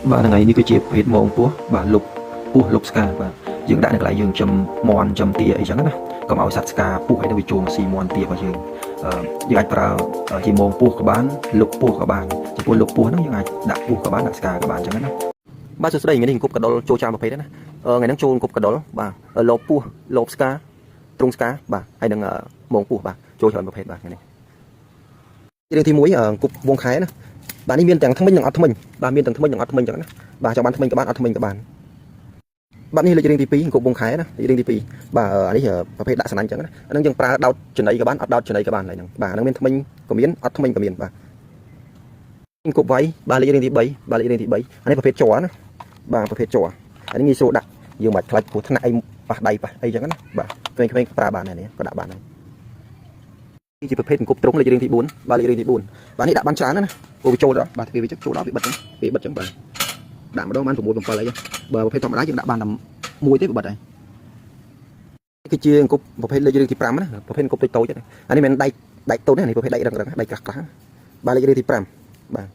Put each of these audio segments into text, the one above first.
បាទថ្ងៃនេះគឺជាប្រភេទមងពស់បាទលុបពស់លុបស្កាបាទយើងដាក់នៅកន្លែងយើងចំមន់ចំទាអីចឹងណាកុំឲ្យសត្វស្កាពស់អីទៅវាចូលមកស៊ីមន់ទារបស់យើងអឺយើងអាចប្រើជាមងពស់ក៏បានលុបពស់ក៏បានចំពោះលុបពស់ហ្នឹងយើងអាចដាក់ពស់ក៏បានដាក់ស្កាក៏បានចឹងណាបាទសួស្តីថ្ងៃនេះអង្គប់កដុលចូលច្រើនប្រភេទណាថ្ងៃហ្នឹងចូលអង្គប់កដុលបាទលបពស់លបស្កាទ្រុងស្កាបាទហើយនឹងមងពស់បាទចូលច្រើនប្រភេទបាទថ្ងៃនេះរឿងទី1អង្គប់វងខែណាបាទនេះមានទាំងថ្មិញនិងអត់ថ្មិញបាទមានទាំងថ្មិញនិងអត់ថ្មិញចឹងណាបាទចង់បានថ្មិញក៏បានអត់ថ្មិញក៏បានបាទនេះលេខរៀងទី2អង្គប់វងខែណាលេខរៀងទី2បាទអានេះប្រភេទដាក់សណាញ់ចឹងណាអានឹងយើងប្រើដោតចំណីក៏បានអត់ដោតចំណីក៏បានហ្នឹងបាទអានឹងមានថ្មិញក៏មានអត់ថ្មិញក៏មានបាទអង្គប់វៃបាទលេខរៀងទី3បាទលេខរៀងទី3អានេះប្រភេទជ័រណាបាទប្រភេទជ័រអានេះងាយស្រួលដាក់យើងមិនខ្លាចព្រោះថ្នាក់អីប៉ះដៃប៉ះអីចឹងណាបាទក្មេងៗប្រើបានដែរនេះក៏ដាក់បានដែរជាប្រភេទអង្គប់ត្រង់លេខរៀងទី4បាទលេខរៀងទី4បាទនេះដាក់បានច្រើនណាស់ណាព្រោះវាចូលដល់បាទវាវាចូលដល់វាបិទចឹងវាបិទចឹងបាទដាក់ម្ដងបាន6 7អីបើប្រភេទធម្មតាយើងដាក់បានតែមួយទេវាបិទហើយគឺជាអង្គប់ប្រភេទលេខរៀងទី5ណាប្រភេទអង្គប់តូចតូចណាអានេះមិនដែកដែកតូចទេនេះប្រភេទដែករឹងរឹងដែកក្រាស់ក្រាស់បាទលេខរៀងទី5បាទ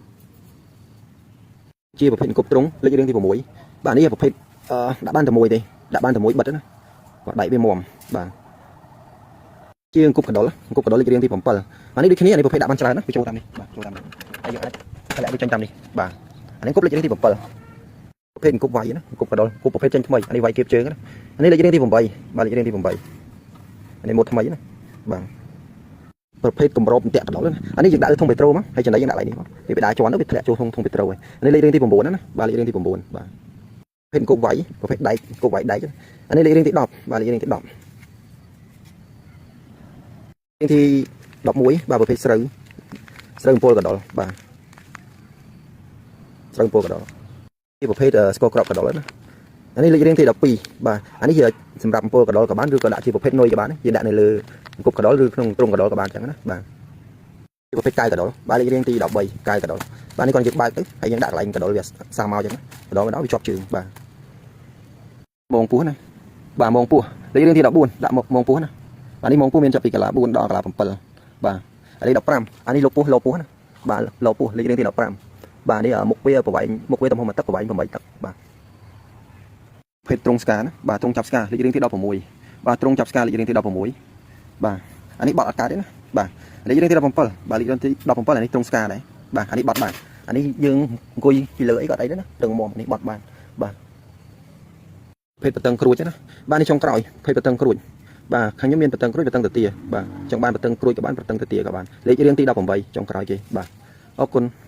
ជាប្រភេទអង្គប់ត្រង់លេខរៀងទី6បាទនេះប្រភេទអឺដាក់បានតែមួយទេដាក់បានតែមួយបិទណាបាទដែកវាមុំបាទជាអង្គប់កដុលអង្គប់កដុលលេខរៀងទី7អានេះដូចគ្នាអានេះប្រភេទដាក់បានច្រើនណាវាចូលតាមនេះបាទចូលតាមនេះហើយយើងអាចតម្លាក់វាចេញតាមនេះបាទអានេះអង្គប់លេខរៀងទី7ប្រភេទអង្គប់វាយណាអង្គប់កដុលអង្គប់ប្រភេទចេញថ្មីអានេះវាយគៀបជើងណាអានេះលេខរៀងទី8បាទលេខរៀងទី8អានេះម៉ូតថ្មីណាបាទប្រភេទកម្របអន្ទាក់កដុលណាអានេះយើងដាក់លើធុងពេត្រូមកហើយចំណីយើងដាក់ឡើងនេះមកវាបដាជាន់ទៅវាធ្លាក់ចូលធុងពេត្រូហើយអានេះលេខរៀងទី9ណាបាទលេខរៀងទី9បាទប្រភេទអង្គប់វាយប្រភេទដែកអង្គប់វាយដែកអានេះលេខរៀងទី10បាទលេខរៀងទី10រៀងទី11បាទប្រភេទស្រូវស្រូវអំពូលកដុលបាទស្រូវអំពូលកដុលជាប្រភេទស្ករក្របកដុលណាអានេះលេខរៀងទី12បាទអានេះជាសម្រាប់អំពូលកដុលក៏បានឬក៏ដាក់ជាប្រភេទនុយក៏បានយើងដាក់នៅលើអង្គប់កដុលឬក្នុងទ្រុងកដុលក៏បានចឹងណាបាទជាប្រភេទកាយកដុលបាទលេខរៀងទី13កាយកដុលបាទនេះគាត់យើងបើកទៅហើយយើងដាក់កន្លែងកដុលវាសាមកចឹងណាកដុលវាជាប់ជើងបាទមងពោះណាបាទមងពោះលេខរៀងទី14ដាក់មងពោះណាបាទនេះមងពោះមានចាប់ពីកាឡា4ដល់កាឡា7បាទអានេះ15អានេះលោកពោះលោពោះណាបាទលោពោះលេខរៀងទី15បាទនេះមុខវាប្រវែងមុខវាទំហំមួយទឹកប្រវែង8ទឹកបាទភេទទ្រុងស្កាណាបាទទ្រុងចាប់ស្កាលេខរៀងទី16បាទទ្រុងចាប់ស្កាលេខរៀងទី16បាទអានេះបត់អត់កើតទេណាបាទលេខរៀងទី17បាទលេខរៀងទី17អានេះទ្រុងស្កាដែរបាទអានេះបត់បានអានេះយើងអង្គុយពីលើអីក៏អត់អីដែរណារឹងមាំនេះបត់បានបាទភេទបតឹងក្រួចណាបាទនេះចុងក្រោយភេទបតឹងក្រួចបាទខាងខ្ញុំមានបតឹងក្រួចបតឹងតាទាបាទចង់បានបតឹងក្រួចក៏បានបតឹងតាទាក៏បានលេខរៀងទី18ចុងក្រោយគេបាទអរគុណ។